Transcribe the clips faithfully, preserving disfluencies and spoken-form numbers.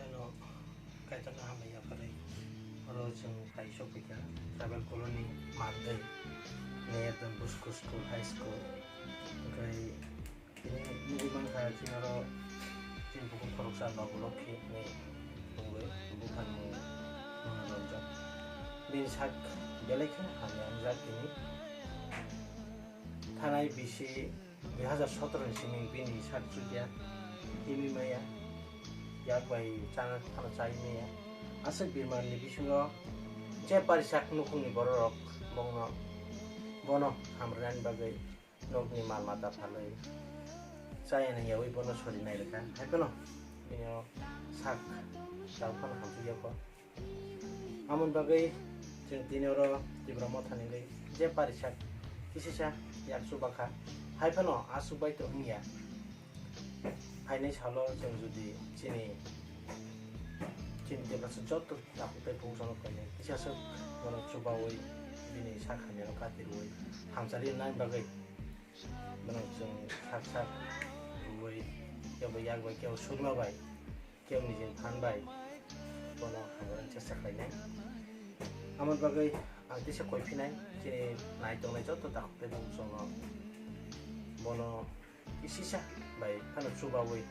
Ano kaitorno hambai yapharwi oro chwng phai sokphaikha Tribal Colony Mandwi near Don Bosco School, High School. Hwnkhe tini nugwi mankha chini oro chini bukhuk khoroksa Babu Lokhi hinwi tongwi, buphani mung Monoranjan. Bini sak belai kheno hamya wngjak tini. Thanai bisi dui hazar sotoro ni simi bini sak chukya himwi maya, yak bai chana phano chai maya. Aswk birman ni bisingo je parisak nukhung ni borok rok bongno, bono hamrwnani bagwi nokni mal mata phalwi chayani yawi bono sori nai rwkha. Hai phano bini o sak chao phano hamsuk yokho. Amoni bagwi chwng tini oro Tipra Mothani wngwi je parisak kisisa yak chubakha, hai phano aswk bai to wngya. Phainai salo chwng jodi chini, chini Tiprasa joto takhuk tei bongsono khainai kisa swk bono chubaui bini sak hamyano katirwi hamchari nani bagwi bono chwng sak sak rwui kebo yak bai kebo surma bai kebo nijini phan bai bono hamjaknai chesta khlainai. Amoni bagwi ang tisa koi phinai chini nai tongnai joto takhuk tei bongsono bono kisisa bai phano chubaui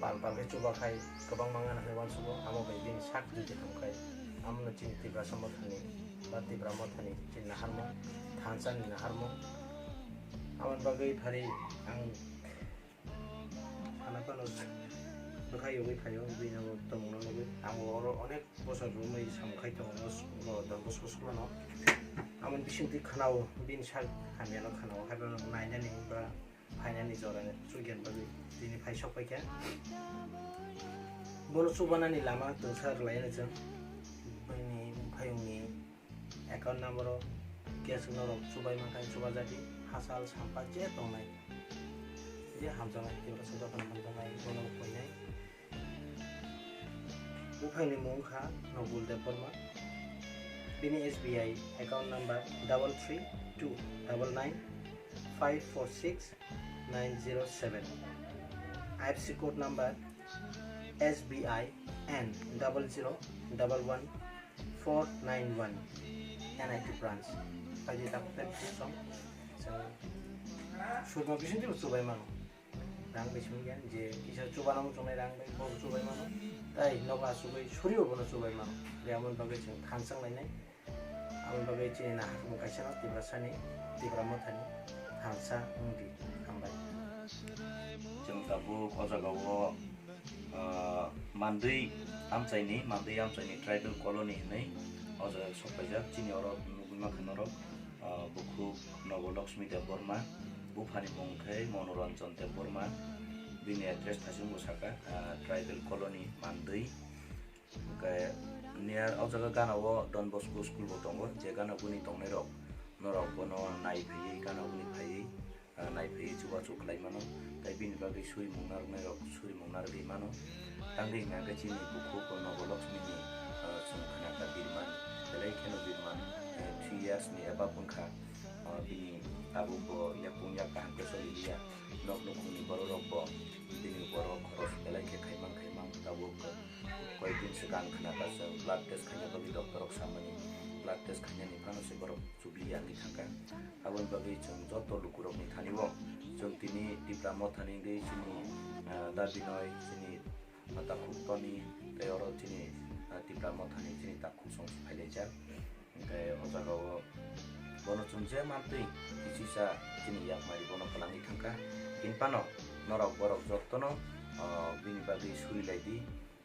pal pal khe chuba khai kwbangma wngna hinwi uansugo, amo bai bini sak jodi ham khai amono chini Tiprasa Mothani ba Tipra Mothani chini naharmung, thansa ni naharmung. Amoni bagwi phari ang sana phano bwkha yogwi phaio, bini abo tongmungno nugwi. Ang oro onek bosor romwi samung khai tongo, o Don Bosco school ano. Amoni bisingtwi khwnao, bini sak hamyano khwnao, haiphano nainani ba phainani jora chukya bagwi tini phai sok paikha. Bono chubanani lama twngsa rwlaino chwng, bini buphayungni account number o cash norok chubai mankha, chubajadi, hachal sampa je tongnai, je hamjaknai, Tiprasa jotono hamjaknai, bono koinai. Buphangni mung kha Nobul Debbarma. Bini S B I account number double three two double nine five four six nine zero seven. I F S C code number S B I N double zero double one four nine one, N I T branch. Phaidi takhuk tei bwswk song. Chwng surma bisingtwi bo chubai mano. Rang bai simi ya, je kisa chubana muchungnai rang bai bo chubai mano. Tai nogo achugwi suribo bono chubai mano. Je amoni bagwi chwng thansa wnglainai. Amoni bagwi chini naharmung kaisa no Tiprasani, Tipra Mothani thansa wngdi. Hambai. Chwng tabuk o jagao, ah, Mandwi amchaini, Mandwi amchaini tribal colony hinwi o jaga sokpaijak. Chini oro nugwi mankha norok, ah, bukhuk Nobo Lakshmi Debbarma, buphani mung khe Monoranjan Debbarma, bini address thaichung bo saka, ah, tribal colony Mandwi. Hwnkhe near o jaga gana o Don Bosco school bo tongo, je gana guni tongnai rok norok bono nai phaiwi gana guni phaiwi, ah, nai phaiwi chubachu khlai mano, tei bini bagwi surimung narwknai rok surimung narwgwi mano. Tangwi hwnkha khe chini bukhuk o Nobo Lakshmi ni, ah, chwng khna kha birman, belai kheno birman, eh, three years ni above wngkha, ah, bini tabuk bo yakung yak kaham khe choli liya, nok nukhung ni borok rok bo bini borok khoros belai khe khaimang khaimang tabuk. Koyekdin swkang khna kha chwng blood test khaina bagwi doctor rok samani blood test khainani phano se borok chubli ya wngwi thangkha. Aboni bagwi chwng joto lukurokni thani-o chwng tini Tipra Mothani wngwi chini, ah, da Binoy chini takhuk Toni tei oro chini, ah, Tipra Mothani chini takhuk song phailaijak. Hwnkhe o jagao bono chwng je mantwi kisisa chini yakmari bono kwlangwi thangkha. Hinphano norok borok jotono, ah, bini bagwi surilaidi.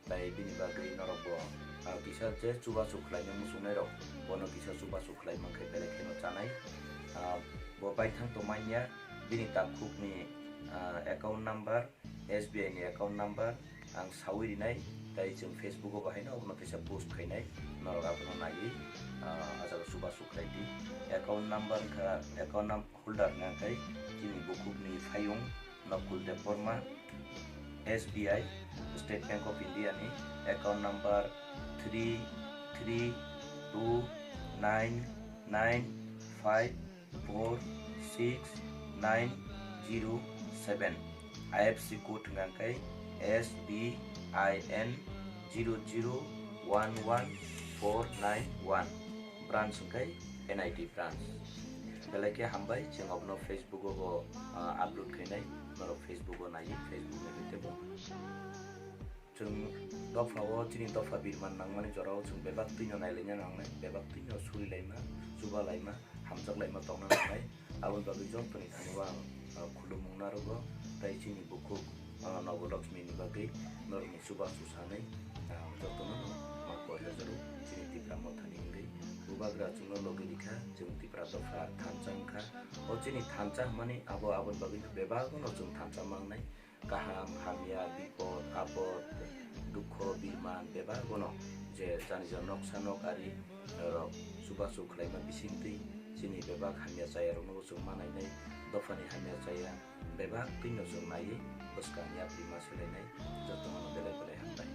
Tai bini bagwi norok bo, ah, kisa je chubachu khlaina muchungnairok, bono kisa chubachu khlai mankhe belai kheno chanai. Ah, bo baithang tongmanya bini takhukni, ah, account number, S B I ni account number ang saui rinai, tai chwng Facebook o bo haino abono kisa post khainai, norok abono naiwi, ah, ah jaga chubachu khlaidi. Account number wngkha, account num-, holder wngkha khe chini bukhukni phayung Nokul Debbarma, S B I, State Bank of India ni account number three three two nine nine five four six nine zero seven. I F S C code wngkha khe S B I N zero zero one one four nine one, branch hwnkhe N I T branch. Belai khe hambai, chwng abono Facebook o bo, ah, upload khainai, norok Facebook o naiwi, Facebook ni tebo. Chwng dopha o, chini dopha birman nangmani jorao chwng bebak twino nailaina nangnai, bebak twino surilaima, chubalaima, hamjaklaima tongna nangnai. Aboni bagwi jottoni thani o ang, ah, khulumung narwgo, tei chini bukhuk, ah, Nobolokshmi ni bagwi norokni chubachu sanwi, ah, jotono ma koilajaru chini Tipra Mothani wngwi. Bubagra chwngno logi rikha, chwng Tipra dopha thansa wngkha. O chini thansa hwnmani abo aboni bagwi bebak no chwng thansa mangnai. Kaham, hamya, bipod, apod, dukho, birman, bebak bono je jani jani noksa nok ari rok chubachu khlaima bisingtwi chini bebak hamya chaya rokno bo chwng manainai, dophani hamya chaya bebak twino chwng naiwi bwskang yapri ma swlainai, jotono belai belai hambai.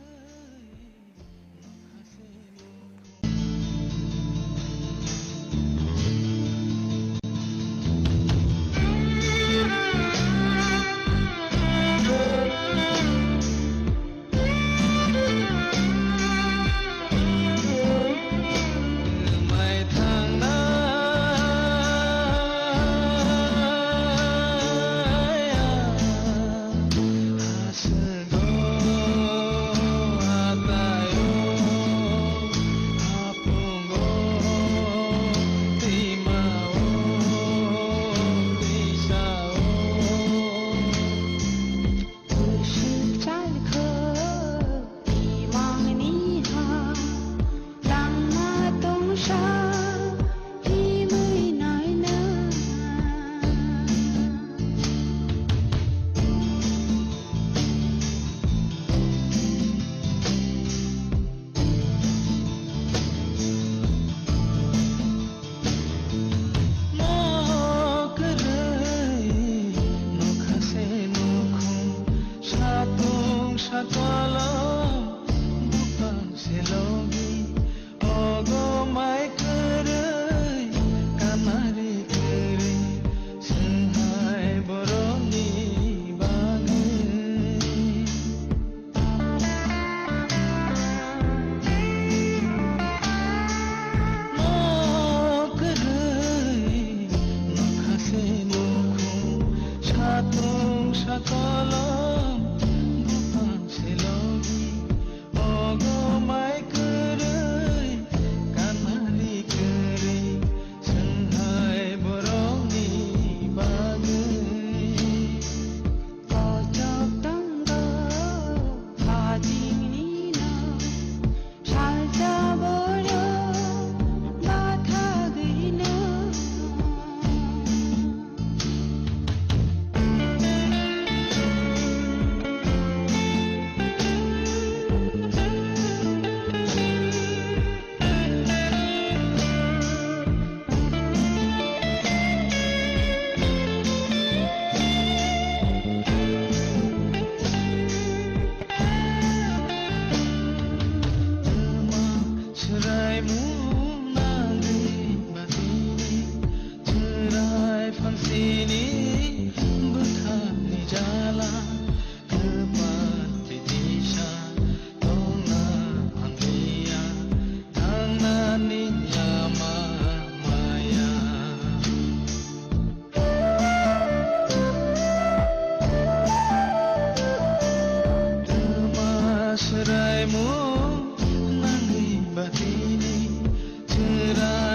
Satung sakolom bupang selogi. Ogo mai kwrwi, kamari kwrwi, swnghai borokni bagwi. Nok kwrwi, nokha se nukhung, satung sakolom, bupang selogi. Ogo mai kwrwi, kanari kwrwi, swnghai borokni bagwi. Kochok tongo, hajingni no, salsa borok, bathagwi no. Swraimung nangwi batini, swrai phansini bwkhani jala, kwpal titisa tongna hamliya, thangnani lama maya. Swraimung nangwi batini, swrai